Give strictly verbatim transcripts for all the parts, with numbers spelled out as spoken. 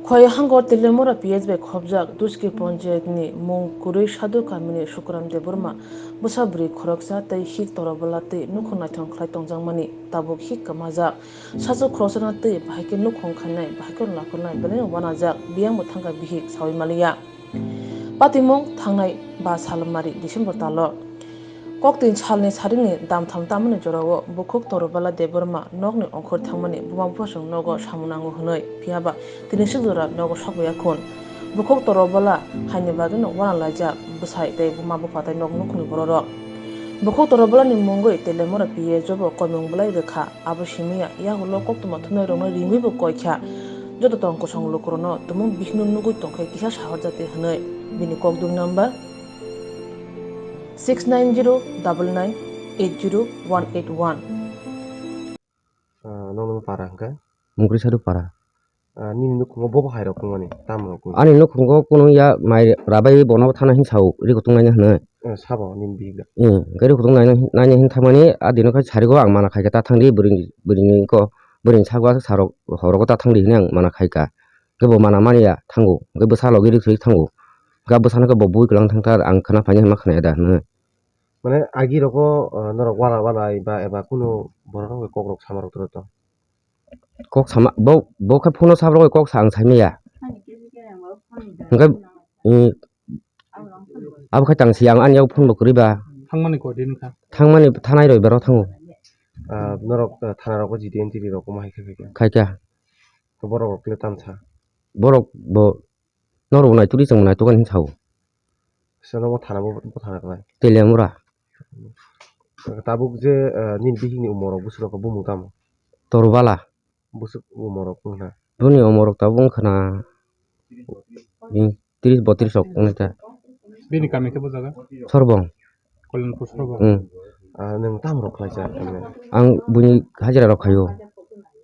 Khwai hango Telemura P S bai khopjak Duski Panchayat ni mung kwrwi Sadhu kamini Sukuram Debbarma bwsa bwrwi khoroksa tei hik torobola tei nukhung naithong khlai tongjakmani tabuk hik kwmajak. Sasu khoroksano twi bahai khe nukhung khainai, bahai khe lakhornai belai no uanajak, biyang bo thangkha bihik saui maliya. Patimung thangnai ba salmari December talo. Koktwini salni sarini damtham tamani jorao bukhuk Torobala Debbarma nokni ongkhor thangmani buma buphasong nogo samung nango hwnwi, phiyaba tini swk jora nogo sokbaiya khun. Bukhuk Torobala haini bagwino uanalaijak bwsai tei buma bupha tei nok nukhungni bororok. Bukhuk Torobalani mungwi Telemura P S jobo koimung bwlai rwkha. Abo simi ya, yagulo koktwma thumnairokno ringwi bo koi kha. Joto tong kosong lukurokno tumung bihikno nugwi tongkhe kisa sahor jati hwnwi. Bini kok dui number six nine zero double nine eight zero one eight one. Ah, nokni para hwnkhe? Mungkri Sadu para. Ah, nini nukhungo bobo hai rok wngmani, tam rok wngmani? Ani nukhungo kunu ya mai rabai bono thana hin sao, riko tong naina hwnwi. Eh, sabo nini bihik da? Hmm, hwnkhe riko tong naina hin, naina hin thangmani, a dino khai sarigo ang mana khaikha, ta thangdi bwrwini, bwrwini ko, bwrwini sago aswk sarok horogo ta thangdi hwnwi ang mana khaikha. Hwnkhe bo mana manya thango, hwnkhe bwsa logi rikthwi thango. Hwnkhe bwsano khe bo bui kwlang thangthar, ang khwna phaini hwnma khwnaya da hwnwi. Mane agi rogo, ah, norok wala walai ba eba kunu borok rok kok rok sama rok toro to? Kok sama, bo, bo khe phone o sabo rok kok sa ang sai maya. Hwnkhe, mm, abo khe tang si ang ani yago phone bo kwrwi ba. Thangmani koi din kha? Thangmani thanai roi bero thango. Ah, norok, ah, thana rogo G D N T D rok omo hai khe phaikha? Khaikha. To borok rok le tam sa? Borok bo norok bo naitugwi chwng bo naitugani hinwi sao. Sano bo thana bo, bo thana kwlai. Telemura. Tabuk je, eh, nini bihikni umorok bwswk rok bumung tamo? Torobala. Bwswk umorok wngkha? Bini umorok tabuk wngkha na, hmm, tris botris rok wngkha. Bini kami khe bo jaga? Sorbong. Kolyanpur Sorbong. Hmm. Ah, nwng tamo rok khlai cha? Ang buini hajira rok khaio.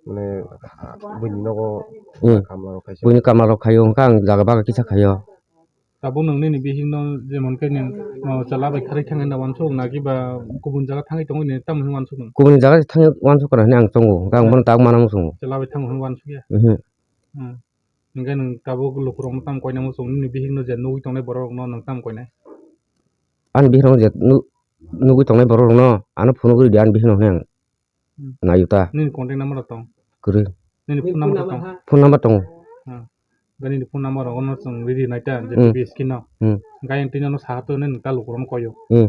Mane, ah, buini nogo, hmm, kamla rok khai cha? Buini kamla rok khaio, hwnkhe ang jaga baga kisa khaio. Tabuk nwng nini bihikno jemon khe nwng, o, chwla bai kharwi thangwi na uansuk na kiba kubun jaga thangwi tongwi nini tamo hwnwi uansuk nung? Kubun jaga thangwi uansuk kana hwnwi ang tongo, hwnkhe ang bono tabuk mana muchungo. Chwla bai thango hwnwi uansuk ya? Mhm. Hmm. Hwnkhe nwng tabuk lukurokno tamo koina muchung, nini bihikno je nugwi tongnai bororokno nwng tamo koinai? Ani bihikno je nu-, nugwi tongnai bororokno ano phunugwi rwdi ani bihikno hwnwi ang. Hmm. Naio ta. Nini contact number rok tong? Kwrwi. Nini phone number rok tong? Phone number tongo. Hmm. Gani ni phone number rok ono chwng riri nai ta, je, hmm, B S K no. Hmm. Gayeng twi no saha to nini ta lukurok no koyo. Hmm.